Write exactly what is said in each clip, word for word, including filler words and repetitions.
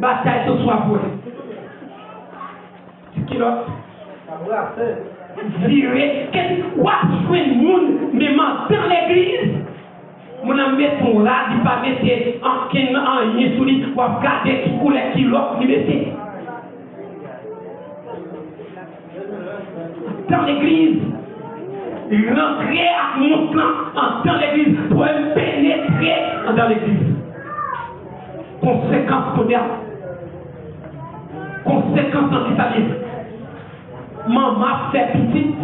Batay se swa vre. Ti kilòt. Vire. Kèt w ap jwenn moun, menm andan legliz. Moun nan met yon rad, li pa mete ankenn anyen sou li. W ap gade ki koulè kilòt li mete. Andan legliz. Rantre ak mont lan andan legliz. Pwoblèm penetre andan legliz. Konsekans kounye a. Konsekans nan ki sa l ye? Manman ap fè pitit,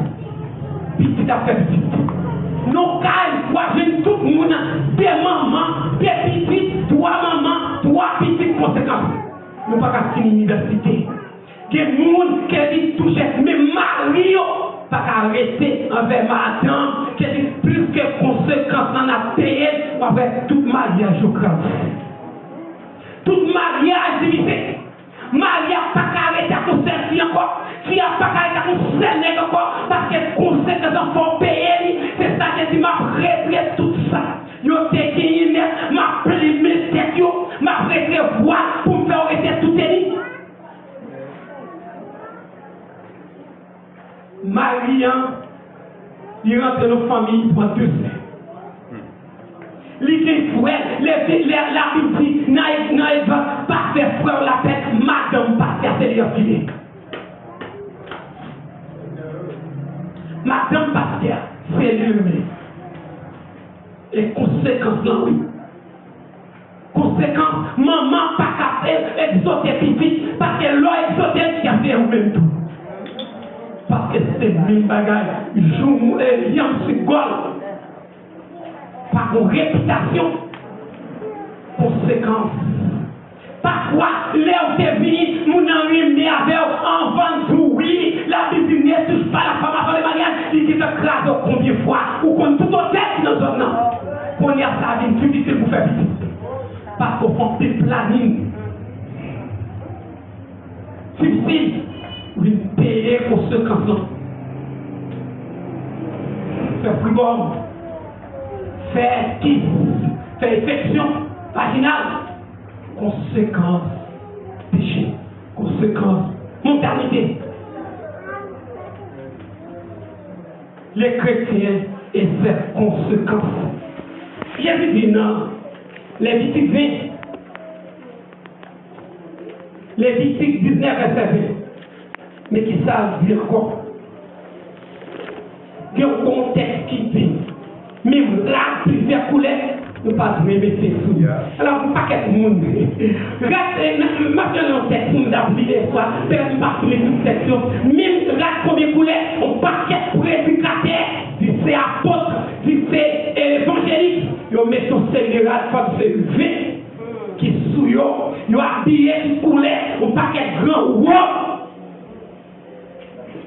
pitit ap fè pitit. Nan kay, w ap jwenn tout moun, de manman, de pitit, twa manman, twa pitit, konsekans. Nou pa ka fini inivèsite. Gen moun ke li touche, men mari yo pa ka rete anvè madanm, ke li plis ke konsekans lan ap peye, w ap wè tout maryaj yo kraze. Tout maryaj divize. Mari a pa ka rete ak yon sèl fi ankò. Fi a pa ka rete ak yon sèl nèg ankò. Paske konsekans lan fò w peye li. Se sa Jezi di, m ap retire tout sa yo te genyen nèt. M ap plimen tèt yo. M ap retire vwal pou m fè yo rete tout eni. Mari an, li rantre nan fanmi, li pran de sè. Li gen frè, lè, lè Labib di, nan, nan egzanp, pa fè frè w lapèn, madanm pastè a, se li y ap file. Madanm pastè a, se li l renmen. E konsekans lan, wi. Konsekans, manman pa ka e-, egzote pitit, paske lè w egzote l, y ap fè ou menm tou. Paske se menm bagay, jou, e, yanm sou gòl. Pa gon repitasyon. Konsekans. Pafwa, lè w te vini, moun nan renmen avè w, anvan l di w wi, Labib di, ne touche pas la femme avant le mariage, li gentan kraze w konbyen fwa, ou konn tout otè ki nan zòn nan. Kounye a sa vin difisil pou fè pitit. Paske w fè anpil planin. Difisil, ou vin peye konsekans lan. Fè fribòm, fè kis, fè enfeksyon vajinal. Konsekans peche, konsekans mondanite. Le chrétien et ses conséquences. Jezi di nan Levitik ven, Levitik diznèf, vèsè ven. Men ki sa l di ankò? Gen yon tèks ki di, menm rad plizyè koulè, nou pa dwe mete sou yo. Alò, yon pakèt moun, rad, e, m ap fè yon tèks pou m ta ap li lèswa, pèmèt m pa ap li tout tèks yo. Menm rad konbyen koulè, yon pakèt predikatè, di se apot, di se evanjelis, yo mete yon seri de rad, fòk se ven ki sou yo, yo abiye tout koulè, yon pakèt gran wòb.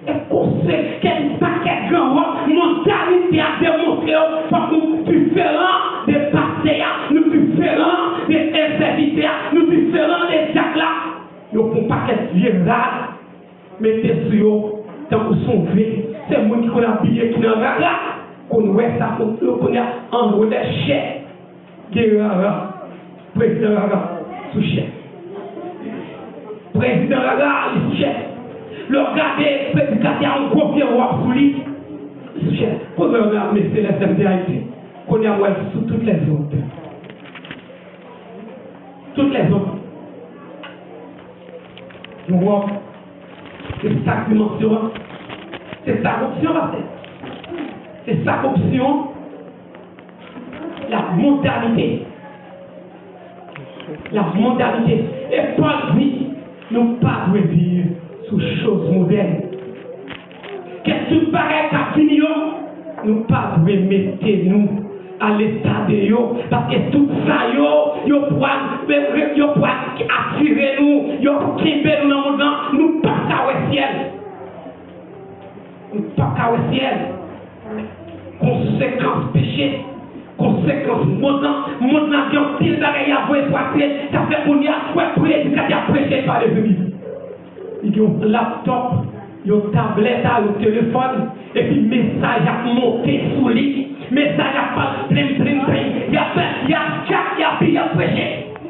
E konsekans, pakèt gran wòb, mondanite a demontre yo, fòk nou diferan de pastè a, nou diferan de sèvitè a, nou diferan de dyak la. Yo pran pakèt vye rad, mete sou yo, tankou se yon ven. Se moun ki konn abiye ki nan rara, konn wè sa, konn, yo konn anwole chè. Gen rara, prezidan rara sou chè. Prezidan rara, li sou chè. Lè w gade predikatè a, yon gwo vye wòb sou li, li sou chè. Kounye a, mesye, lè sèm de Ayiti, kounye a, m wè l sou tout lèzòt. Tout lèzòt. Yon wòb. Se sa k dimansyon an. Se sa k opsyon, pastè. Se sa k opsyon. La mondanite. La mondanite. E Pòl di, nou pa dwe viv sou choz modèn. Kèk tout bagay k ap vini yo, nou pa dwe mete nou a leta de yo, paske tout sa yo, yo pral, yo pral atire nou, yo kenbe nou nan mond lan, nou p ap ka wè syèl. Nou p ap ka wè syèl. Konsekans peche, konsekans mond lan, mond lan gen anpil bagay y ap voye pou atire, sa fè kounye a, w ap wè predikatè ap preche, li pa leve viv. Li gen yon laptop, yon tablèt, yon telefòn, epi mesaj ap monte sou li, mesaj ap pale plen, plen, plen, y ap, y ap tchak, y ap, y ap preche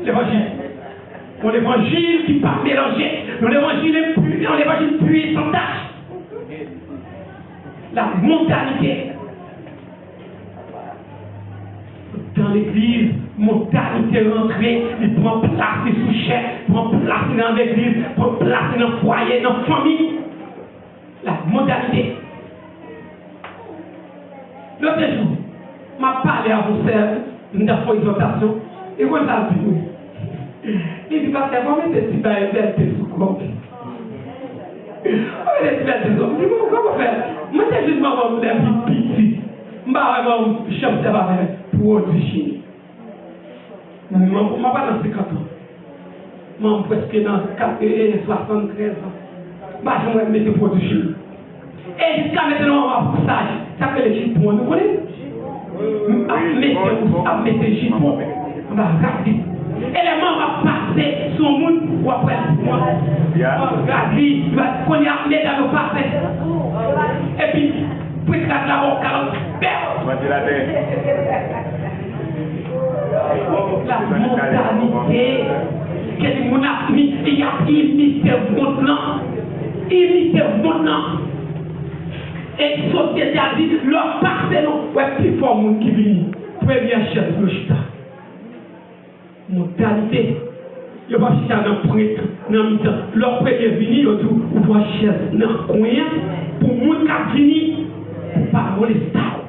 levanjil. Yon levanjil ki pa melanje. Yon levanjil enpi, yon levanjil pu e san tach. La mondanite. Dan legliz, mondanite rantre, li pran plas li sou chè, pran plas li nan legliz, pran plas li nan fwaye, nan fanmi. La mondanite. Lòt jou, m ap pale avèk yon sè, m t ap fè yon egzòtasyon, e konn sa l di mwen. Li di, "Pastè, fò w mete ti bagay bèlte sou kò w." Fò w mete ti bèlte sou kò w. M di, "Bon, kòman fè?" Mwen te jis manman m lè m piti. M pa wè manman m janm sèvi avè pwodui chimik. Mwen, mwen pa nan senkant an. Mwen prèske nan kat, e, swasanntrèz an. M pa janm wè m mete pwodui chimik. E jiska mentnan, mwen ap saj. Sa k rele jipon, nou konnen? M ap mete, m ap mete jipon. M ap razi. E lè manman ap pase sou moun, w ap wè l pran. M ap razi. Kounye a, medam yo pase. Epi, pwit rad la, w ap kalòt. Bèl. Manje latè. La mondanite. Gen moun ap mi-, y ap imite vòt lan. Imite vòt lan. E sosyete a di, lè w pase nou, w wè pifò moun ki vini. Premyè chèz yo chita. Mondanite. Yo p ap chita nan pwent, nan mitan. Lè w premye vini, yo di w, ou pran chèz nan kwen an pou moun k ap vini, pou pa moleste w.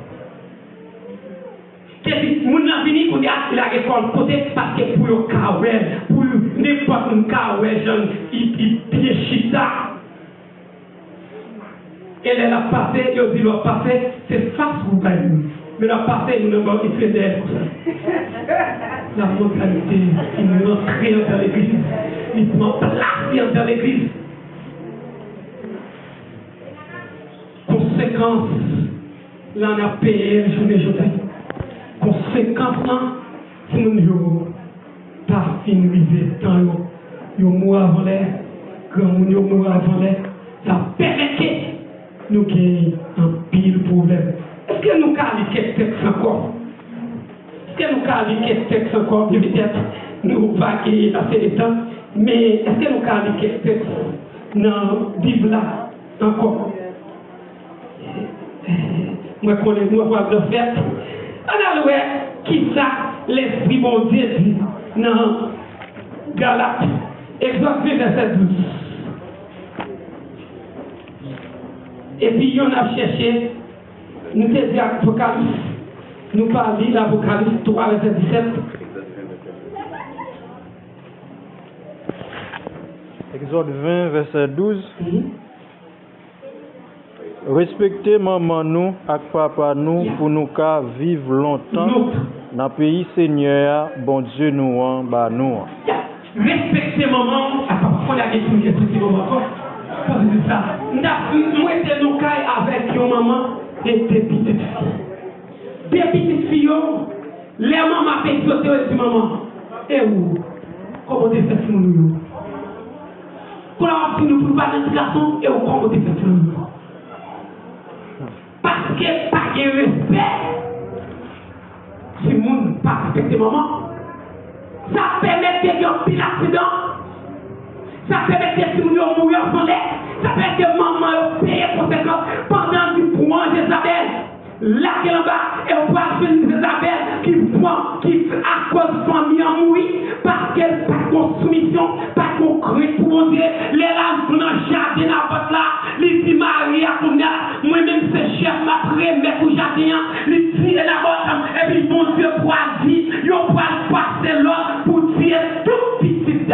Kèti moun nan vini kounye a, li lage kò l kote, paske pou yo ka wè l, pou nenpòt moun ka wè jan l, li, li byen chita. E lè l ap pase, yo di lè w ap pase, se fas ou bay moun. Men lè w ap pase, moun nan ba w li fè dèyè konsa. La mondanite, li rantre anndan legliz. Li pran plas li anndan legliz. Konsekans lan n ap peye l jounen jodi. Konsekans lan, timoun yo pa fin rive tan yo. Yo mouri avan lè, granmoun yo mouri avan lè. Sa pèmèt ke nou gen anpil pwoblèm. Èske nou ka li kèk tèks ankò? Èske nou ka li kèk tèks ankò? Petèt nou va genyen ase de tan, men èske nou ka li kèk tèks nan Bib la ankò? Mwen konnen nou pral nan fèt. Ann al wè kisa Lespri Bondye di nan Galat, Egzòd ven, vèsè douz. Epi yonn ap chèche, nou te di Apokalis, nou pa li l, Apokalis twa, vèsè disèt. Egzòd ven, vèsè douz. Mhm. Respekte manman nou ak papa nou pou nou ka viv lontan nan peyi Senyè a, Bondye nou an, ba nou an. Respekte manman w ak papa w. Fò n ap gen pou respekte manman ankò. Sa vle di sa. M t ap, m rete nan kay avèk yon manman e de pitit fi. De pitit fi yo, lè manman ap egzòte yo, yo di, "Manman, e ou, kòman w te fè timoun ou yo?" Kounye a w ap di nou pou nou pa nan ti gason, e ou, kòman w te fè timoun ou yo? Paske pa gen respè. Timoun pa respekte manman. Sa pèmèt ke gen anpil aksidan. Sa pèmèt ke timoun yo mouri anvan lè. Sa pèmèt ke manman yo peye konsekans pandan l di pran Jezabèl. Lage l anba, e w pral jwenn Jezabèl ki pran, ki akoz fanmi an mouri, paske l pa t gon soumisyon, pa t gon krent pou Bondye. Lè l al nan jaden Nabòt la, li di mari a, kounye a, mwen menm se chèf, m ap remèt ou jaden an. Li tiye Nabòt, epi Bondye pral di, yo pral pase lòd pou tiye tout pitit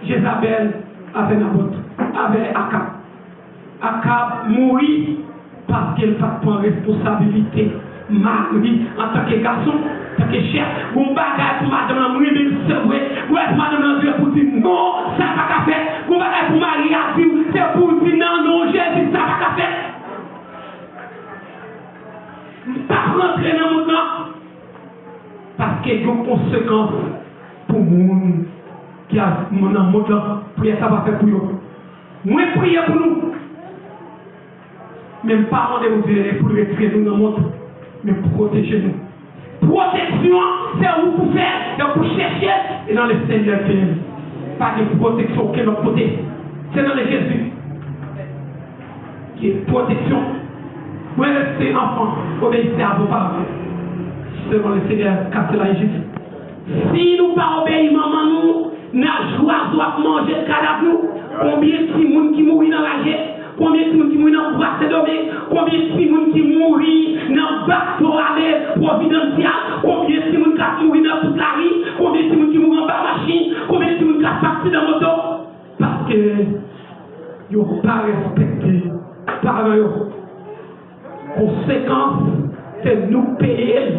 Jezabèl avè Nabòt, avè Akab. Akab mouri paske l pa t pran responsabilite mari antanke gason, antanke chèf. Gon bagay pou madanm nan, m renmen l, se vre. Gon bagay pou madanm nan vire pou di non, sa pa ka fèt. Gon bagay pou mari a di w, se pou w di nan non Jezi, sa pa ka fèt. M p ap rantre nan mond nan. Paske gen konsekans pou moun ki a, nan mond lan, priyè sa pa fèt pou yo. Mwen priye pou nou. Men m pa mande Bondye pou l retire nou nan mond, men pwoteje nou. Pwoteksyon an, se ou pou fè, se ou pou chèche, e nan le Senyè ke Pa gen pwoteksyon okenn lòt kote. Se nan le Jezi. Gen pwoteksyon. Mwen rete anfan, obeyissez à vos parents. Selon le Seigneur, car cela est juste. Si nou pa obeyi manman nou, n ap jwazo ap manje kadav nou. Konbyen timoun ki mouri nan raje? Konbyen timoun ki mouri nan Pwa Sendomeng? Konbyen timoun ki mouri nan bato ale Providencial? Konbyen timoun k ap mouri nan tout lari? Konbyen timoun ki mouri anba machin? Konbyen timoun k ap aksidan moto? Paske yo pa respekte paran yo. Konsekans, se nou k peye l.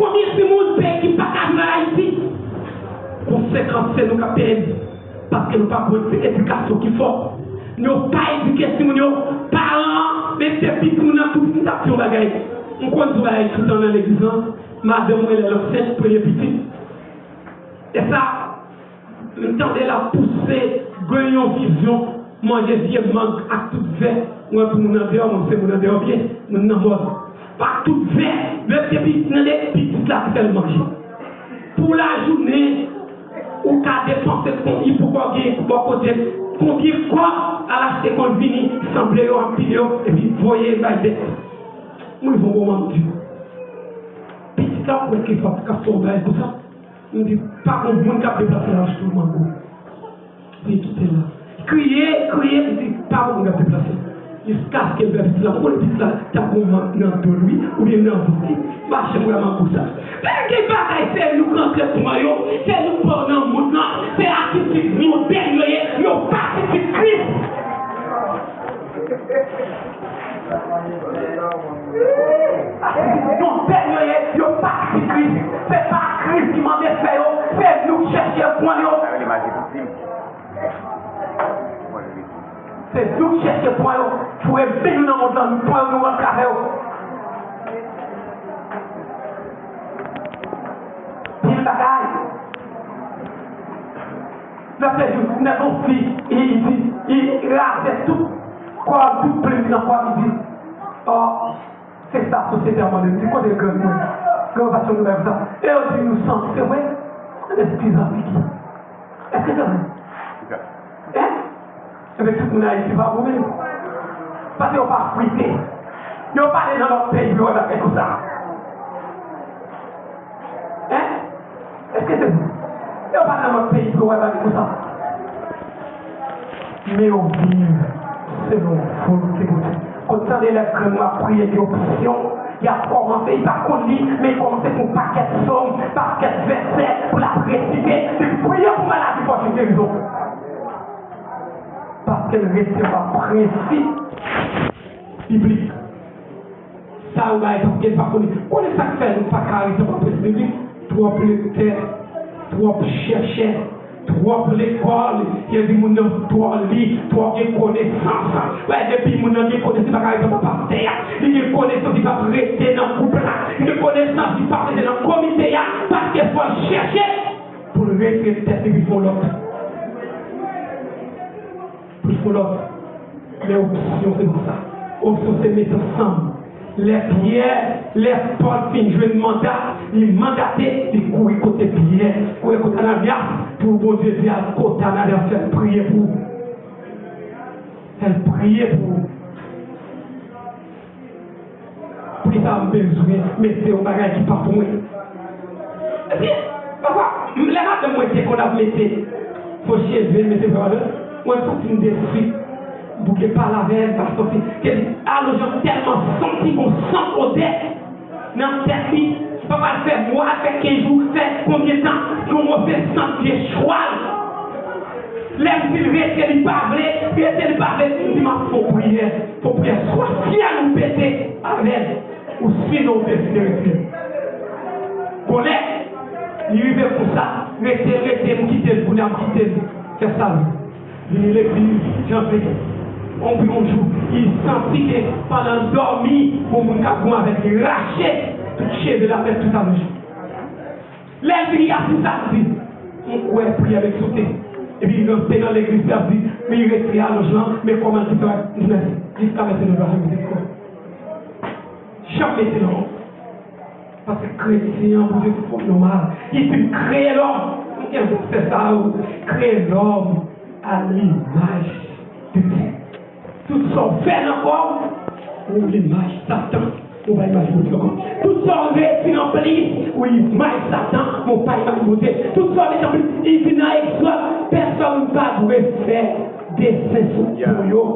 Konbyen timoun peyi ki pa ka viv an Ayiti? Konsekans, se nou k ap peye l. Paske nou pa ban yo edikasyon ki fò. Nou pa edike timoun yo. Paran an mete pitit moun nan tout, m t ap di yon bagay. M konn di yon bagay toutan nan legliz lan. Madanm mwen, lè l ansent, premye pitit. E sa, m tande l ap pouse, gen yon vizyon, manje vye mang ak tout vè. Mwen, pou moun andeyò, mwen se moun andeyò byen, moun nan mòn. Pa tout vè, menm depi nan de pitit la ki fè l manje. Pou lajounen, ou ka depanse konbyen pou kò gen bò kote l, konbyen kòb al achte konvini, sanble yo, anpile yo, epi voye bay bèt. Mwen, yon moman, m di, pitit la, ou kwè ke fòk k ap fè yon bagay konsa? M di, pa gen moun k ap deplase la, achte yon mango. Li kite la. Kriye, kriye, li di, pa gen moun k ap deplase. Jiskaske l fè pitit la. Ou konnen pitit la t ap gen yon mank nan do l, wi, oubyen nan vant li. M pa janm wè mango sa. Men gen bagay, se nou k rantre pran yo, se nou k pran yo nan mond lan, se atitid nou, dènye yo ye, yo pa atitid Kris. Atitid nou, dènye yo ye, yo pa atitid Kris. Se pa Kris ki mande fè yo, se nou k chèche pran yo. Se nou k chèche pran yo, foure men nou nan mond lan, nou pran yo, nou rantre avè yo. Pil bagay. Lòt jou, nèg yon fi, li, li, li raze tout kò l, tout plim li nan kò l, li di, oh, se sa sosyete a mande m. Di, kote grann mwen? Grann mwen pa t yon nouvèl sa. E yo di nou santi, se vre? Eskiz an figi. Èske se vre? Hein? Ebyen, tout moun Ayiti pa bon menm. Paske yo pa frite. Yo pa ale nan lòt peyi pou yo wè bagay konsa. Hein? Èske se vre? Yo pa ale nan lòt peyi pou yo wè bagay konsa. Men yo viv selon volonte Bondye. Konn tande lè grann nou ap priye, gen yon opsyon, y ap kòmanse, li pa konn li, men li kòmanse pou yon pakèt sòm, pakèt vèsè, pou l ap resite, li priye pou maladi, pou jwenn gerizon. Paske l rete anba prensip biblik. Sa yo bay paske l pa konnen. Konnen sa k fè nou pa ka rete anba prensip biblik? Twòp lektè, twòp chèchè, twòp lekòl, yo di moun nan twò li, twò gen konesans. Wè, depi moun nan gen konesans, li pa ka rete anba pastè a. Li gen konesans, li p ap rete nan gwoup la. Li gen konesans, li p ap rete nan komite a. Paske fò l chèche pou l retire tèt li pou l fè yon lòt. Pou l fè yon lòt. Men opsyon se pa sa. Opsyon se met ansanm. Lè Pyè, lè Pòl fin jwenn manda, li mandate, li kouri kote Pyè, kouri kote Ananyas, pou Bondye di al kote Ananyas, fè l priye pou ou. Fè l priye pou ou. Poukisa m bezwen mete yon bagay ki pa pou mwen? Ebyen, pafwa, lè madanm mwen te konn ap mete fo cheve, mete vwa, mwen santi m desi. M bouke pale avè l, m pa santi. Ke li, alo, jan tèlman santi gon sant odè nan tèt li. Papa l fè mwa, fè kenz jou, fè konbyen tan, yon move sant vye chwal. Lè m di l rete, li pa vle, rete, li pa vle, m di m ap fè yon priyè. Fè yon priyè, swa syèl ou pete avè l, ou sinon ou deside rete. Bon, lè li rive konsa, rete, rete, m kite l, kounye a m kite l, fè sa l vini legliz, chante. On pri yon jou, li santi ke pandan l dòmi, gon moun k ap goumen avè l, li rache tout cheve l, ap fè tout alonj. Lè l vini, li ap di sa, li di, m kwè priyè m egzose. Epi li rantre nan legliz, li ap di, men li retire alonj lan, men kòman l te fè, m di mèsi. Jiska mèsi nou pa fè mizèkòd. Janm mete l ankò. Paske kretyen an, Bondye fòm nòmal. Li fin kreye lòm. Kèlkeswa sa ou kreye lòm a limaj de Dye. Tout sa w fè nan kò w, ou limaj Satan, ou pa imaj Bondye ankò. Tout sa w redi nan plis, ou imaj Satan, ou pa imaj Bondye. Tout sa w mete nan plis, li vin nan egzòd, pèsonn pa dwe fè desen sou po yo.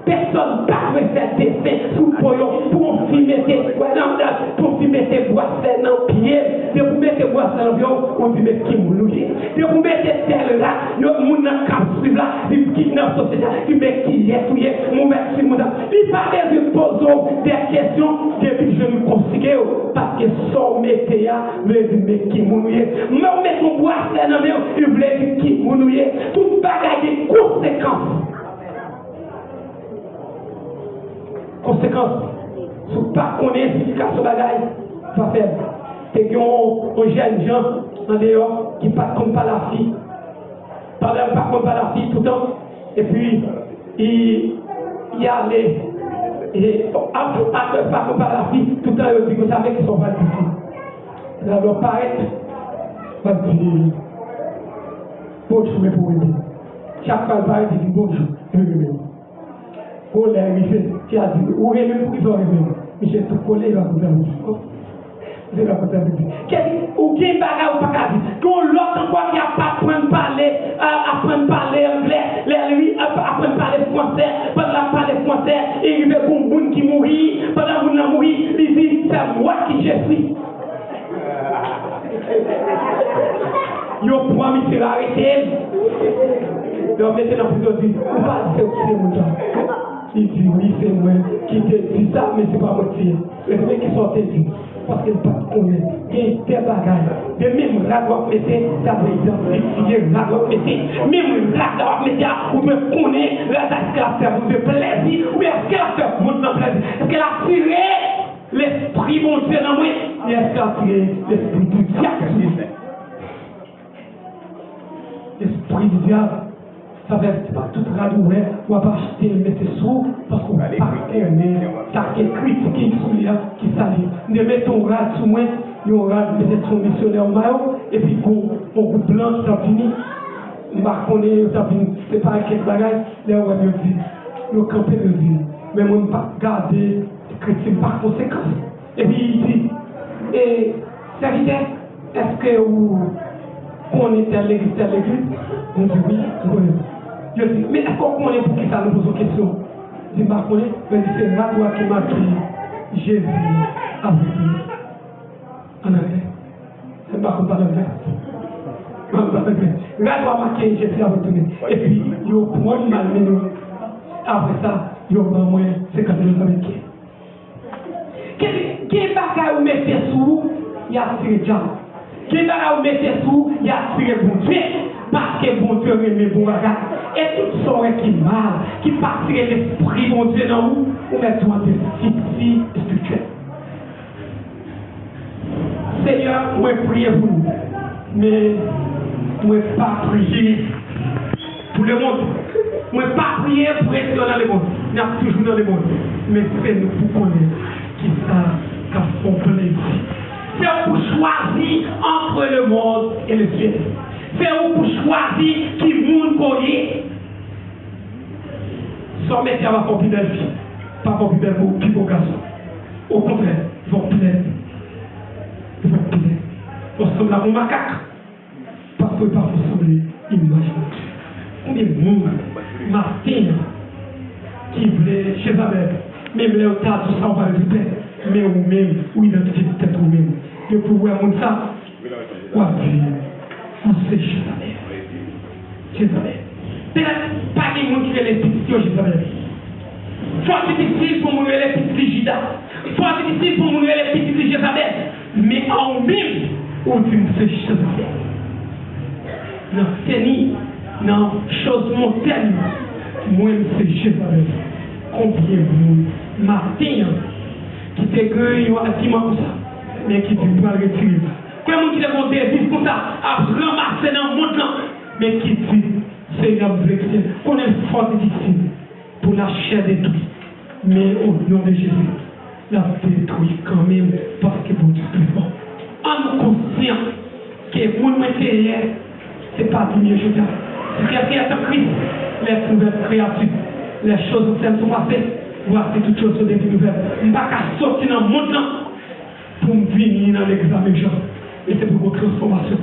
Pèsonn pa dwe fè desen sou po yo pou yon fi mete, wè nan dat, pou yon fi mete bwaslè nan pye l. Depi w mete bwaslè nan pye w, ou di men ki moun ou ye. Depi w mete tèl rad, yon moun nan k ap swiv la, li ki nan sosyete a, li men kiyès ou ye, mouvèz timoun sa. Li pa bezwen poze w de kesyon depi jenou w konstike w, paske sa w mete a vle di men ki moun ou ye. Men w mete yon bwaslè nan men w, li vle di ki moun ou ye. Tout bagay gen konsekans. Konsekans. Si w pa konnen esplifikasyon bagay, pa fè l. Te gen yon, yon jèn jan andeyò ki pa t konn pale a fi. Pandan l pa konn pale a fi toutan, epi li, li ale, e, ap, ap, pa konn pale a fi, toutan yo di konsa, men kisa w pral di fi. Lè w parèt, w ap di, bonjou, men pou renmen. Chak fwa l parèt, li di, bonjou, men renmen. Gon lè rive, fi a di, ou renmen m pou kisa w renmen m? Misye tou kole, li pa konn sa pou di. Misye pa konn sa pou di. Kèdi, ou gen bagay ou pa ka di. Gen yon lòt ankò ki ap aprann pale, a, aprann pale anglè. Lè li ap, aprann pale fransè, pandan l ap pale fransè, li rive gon moun ki mouri. Pandan moun nan mouri, li di, c'est moi qui je suis. Yo pran misye, yo arete l. Yo mete nan prizon, di, ou pa di se ou ki tiye moun sa? Li di, wi, se mwen ki te di sa, men se pa mwen ki tiye. Men kisa w te di? Paske l pa t konnen. Gen de bagay. De menm rad w ap mete, sa vle idantifye rad w ap mete. Menm rad la w ap mete a, ou dwe konnen rad la, èske l ap fè Bondye plèzi, oubyen èske l ap fè mond lan plèzi? Èske l atire Lespri Bondye nan mwen, li estatire lespri di dyab sou mwen. Lespri di dyab, sa vle di se pa tout rad ou wè, w ap achte, mete sou ou, paske w pa konnen sa ke kritike sou li a, ki sa li ye. M te mete yon rad sou mwen, yon rad, petèt se yon misyonè, yon mayo, epi gon, yon gwoup blan ki t ap vini, m pa konnen, yo t ap vin separe kèk bagay, lè yo wè m, yo di, yo kanpe, yo di, men mwen, m pa gade, ekriti m pa konsekans. Epi li di, e, sèvitè, èske ou konnen tèl legliz, tèl legliz? Mwen di, wi, m konnen. Yo di, men èske ou konnen poukisa nou poze w kesyon? Di, m pa konnen. Yo di, se rad ou a ki make Jezi ap retounen. An anglè. M pa konn pale anglè. M pa konn pale anglè. Rad ou a make Jezi ap retounen. Epi, yo pran m, m al mennen l. Apre sa, yo ban mwen senkant mil dominiken. Gen, gen bagay ou mete sou ou, y atire dyab. Gen bagay ou mete sou ou, y atire Bondye. Paske Bondye renmen bon bagay. E tout sa w wè ki mal, ki pa atire lespri Bondye nan ou, ou mèt di w an defisi espirityèl. Senyè, mwen priye pou nou, men mwen pa priye pou lemonn. Mwen pa priye pou rete nan lemonn. N ap toujou nan lemonn. Men se nou pou konnen kisa k ap fè w plezi. Se ou pou chwazi entre le monde et le ciel. Se ou pou chwazi ki moun ke w ye. Sa w mete a pa fè w pi bèl fi, pa fè w pi bèl, pi bo gason. Okontrè, li fè w pi lèd. Li fè w pi lèd. Ou sanble ak yon makak. Paske w pa fè w sanble imaj Bondye. Konbyen moun maten an ki vle Jezabèl? Menm lè yo ta di w sa, w pa regrèt, men ou menm, ou idantifye tèt ou menm. Depi w wè moun sa, w ap di, ou se Jezabèl. Jezabèl. Petèt pa gen moun ki rele pitit yo Jezabèl. Fò difisil pou moun rele pitit li Jida. Fò difisil pou moun rele pitit li Jezabèl. Men an ou menm, ou di m se Jezabèl. Nan seni, nan choz montèn, mwen m se Jezabèl. Konbyen moun maten an ki te gen yon agiman konsa, men ki di m pral retire l? Konbyen moun ki te gen yon deviz konsa ap ranmase nan mond lan, men ki di, Senyè, m vle kite l? Konnen l fò difisil pou lachè detwi, men o non de Jezi, l ap detwi kanmenm, paske Bondye pi fò. Ann nou konsyan ke moun mwen te ye, Se pa limyè jodi a. Très fier en Christ, les nouvelles créatures. Les choses anciennes sont passées, voici toutes choses sont devenues nouvelles. M pa ka soti nan mond lan pou m vini nan legliz la menm jan. Men se pou gon transfòmasyon.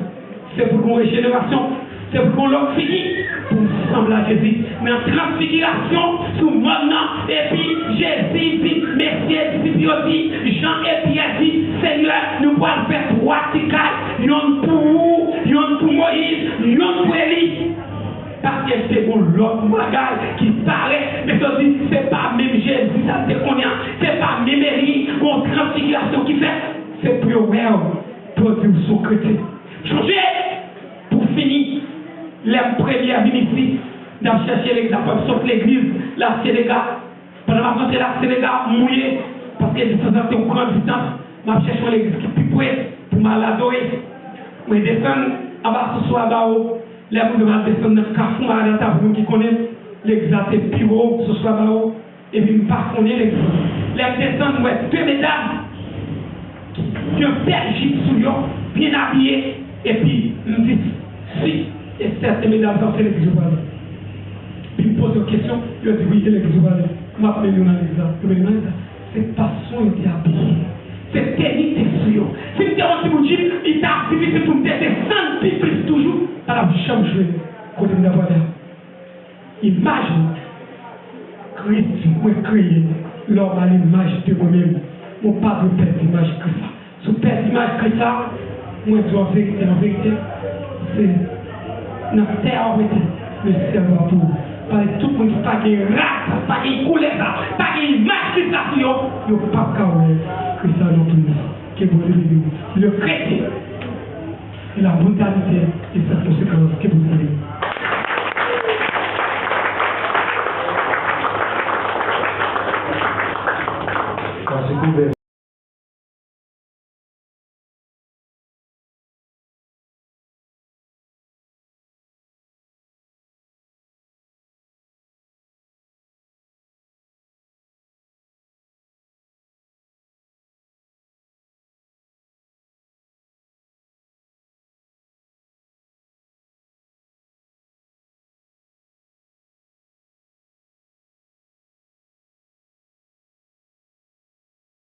Se pou gon rejenerasyon. Se pou gon lòt figi pou m sanble a Jezi. Nan transfigirasyon, sou mòn nan, epi Jezi di, mesye, disip yo di, Jan e Pyè di, Senyè, nou pral fè twa ti kay, yonn pou ou, yonn pou Moyiz, yonn pou Eli. Paske se gon lòt bagay ki parèt, men yo di, se pa menm Jezi sa te konnen an, se pa menm Eli, gon transfigirasyon ki fèt, se pou yo wè w, pou yo di w se yon kretyen. Chonje, pou fini, lè m premye vin isi, n ap chèche legliz, n ap sot legliz, la Senega, pandan m ap rantre la Senega, m mouye, paske distans lan se yon gran distans. M ap chèche yon legliz ki pi pre pou m al adore. Mwen desann anba sou Swa Bawo. Lè m rive m al desann nan kafou Maranata, pou moun ki konnen, legliz la te pi wo sou Swa Bawo. Epi m pa konnen legliz la. Lè m desann, m wè de medam ki gen bèl jip sou yo, byen abiye. Epi m di, si e sèten medam sa se legliz yo prale. Epi m poze yo kesyon, yo di, wi, e legliz yo prale. M ap mennen yo nan legliz la. Yo mennen yo nan legliz la. Se fason yo te abiye. Se teni te sou yo. Si m te yon timoun jip, li ta difisil pou m te desann pi plis toujou, pa t ap janm jwenn kote m ta prale a. Imaj mwen, Kris di, mwen kreye lòm a limaj de mwen menm. Mwen pa dwe pèdi imaj Kris la. Si w pèdi imaj Kris la, mwen di w an verite, an verite, se nan tè a w rete, men syèl la pou ou. Paske tout moun ki pa gen ras, pa gen koulè sa, pa gen imaj Kris la sou yo, yo p ap ka wè Kris la non plis. Ke Bondye beni w. Le kretyen e la mondanite e sa konsekans. Ke Bondye beni w.